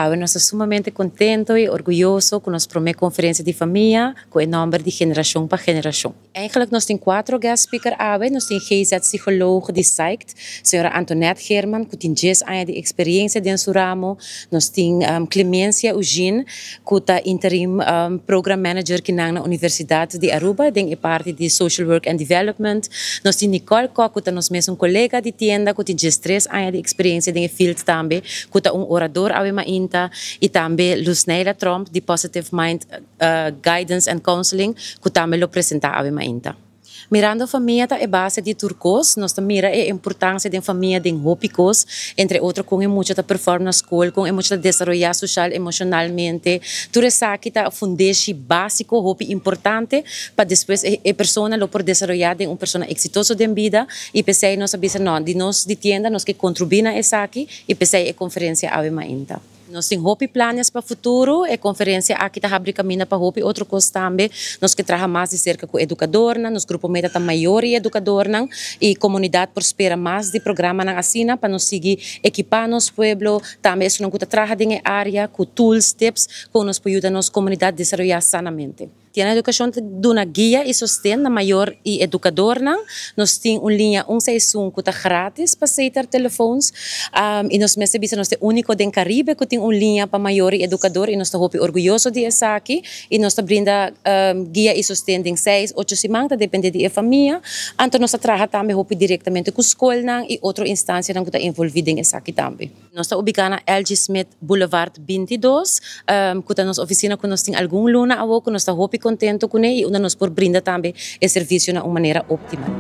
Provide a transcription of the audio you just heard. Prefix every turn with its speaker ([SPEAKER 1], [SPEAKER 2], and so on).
[SPEAKER 1] Awe nos ta sumamente contento y orguyoso cu nos prome conferencia di famia cu e nomber di Generacion pa Generacion. Eigenlijk nos tin cuatro guest speaker awe, nos tin GZ psycholoog di PsyCT, señora Antoinette Geerman cu tin 10 aña di experiencia den su ramo, nos tin Clemencia Eugene cu ta interim program manager kinan na Universidad di Aruba den e parti di Social Work and Development, nos tin Nicole Kok cu ta nos mesun colega di tienda cu tin 13 aña di experiencia den e field tambe, cu ta un orador awe mainta, y tambe Luzneila Tromp di Positive Mind Guidance and Counseling cu tambe lo presenta awe mainta. Mirando famia ta e base di tur cos, nos ta mira e importancia den famia den hopi cos, entre otro con e mucha ta perform na scol, con e mucha ta desaroya social emocionalmente, tur esaki ta fundeshi basico hopi importante pa despues e persona lo por desaroya den un persona exitoso den bida y pesey nos a bisa no, di nos di tienda nos ke contribui na esaki y pesey e conferencia awe mainta. Nos tin hopi planes pa futuro, e conferencia aki ta habri camina pa hopi otro cos tambe, nos ke traha mas di cerca cu educadornan, nos grupo meta ta mayor y educadornan y comunidad por spera mas di programanan asina pa nos sigui equipa nos pueblo, tambe esunnan cu ta traha den e area cu tools, tips cu nos por yuda nos comunidad desaroya sanamente. Tienda Educacion ta duna guia y sosten na mayor y educadornan. Nos tin un liña 161 cu ta gratis pa setar telefoons. Y nos mester bisa nos ta e unico den Caribe cu tin un liña pa mayor y educador y nos ta hopi orguyoso di esaki. Y nos ta brinda guia y sosten den 6, 8 siman, ta depende di e famia. Anto nos ta traha tambe hopi directamente cu scolnan y otro instancianan cu ta envolvi den esaki tambe. Nos ta ubica na LG Smith Boulevard 22, cu ta nos oficina cu nos tin algun luna awo, cu nos ta hopi contento cune y unda nos por brinda tambe e servicio na un manera optimal.